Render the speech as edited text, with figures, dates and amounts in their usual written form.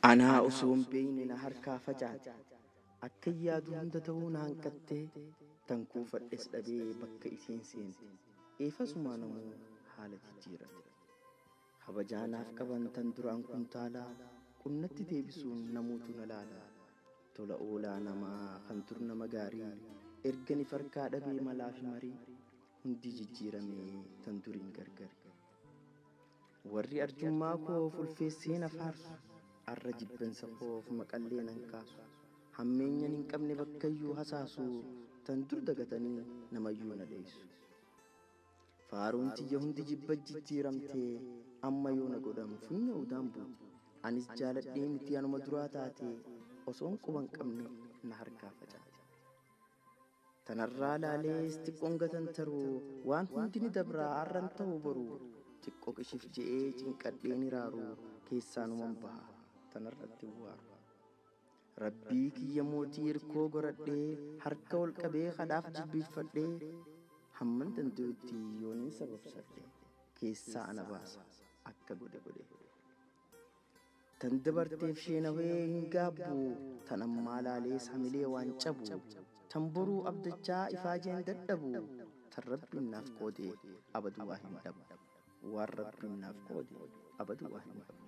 Anaa osoo hin beekne na harkaa facaate. Akka yaadu hunda ta'uu na hanqattee tan kuufadhes dhabee bakka isiin seente. Eefasumaa namuu haala jijjiirate. Kabajaa naaf qaban tan duraan kuntaalaa qunnatti deebisuun namuutu na laala. Tola oolaa namaa kan dur nama gaarii ergani farkaa dhabee malaa fi marii hundi jijjiiramee tan duriin gargari. Warri arjummaa koof ulfeessee na faarsu arra jibbansa koof maqallee nan kaasu. Hammeenyan hin qabne bakkayyuu hasaasu tan dur dagatanii namayyuu na dheessu. Faaruun tiyya hundi jibba jijjiiramtee amma yoo na godhan funya udaan buute. Anis jaaladhee miti anuma duraa taate osoon quban qabne na harkaa facaate. Tanarraa laalees xiqqoon gatan taruu waan hundi ni dabraa arran ta'u boru xiqqoo qishif je'ee cinqadhee ni raaru keessaanuman baha tanarratti waaru. Rabbii kiyya mootii hirkoo goradhee harka ol qabee kadhaaf jilbiiffadhee hamman danda'utti yooniin sababsadhe keessaa ana baasa akka godhe godhe. Tan dabarteef sheenawee hin gaabbu tan ammaa laalees hamilee waan cabu tan boruu abdachaa ifaajeen dadhabu tan rabbiin naaf qoode abadu waa hin dhabu waan rabbiin naaf qoode abadu waa hin dhabu.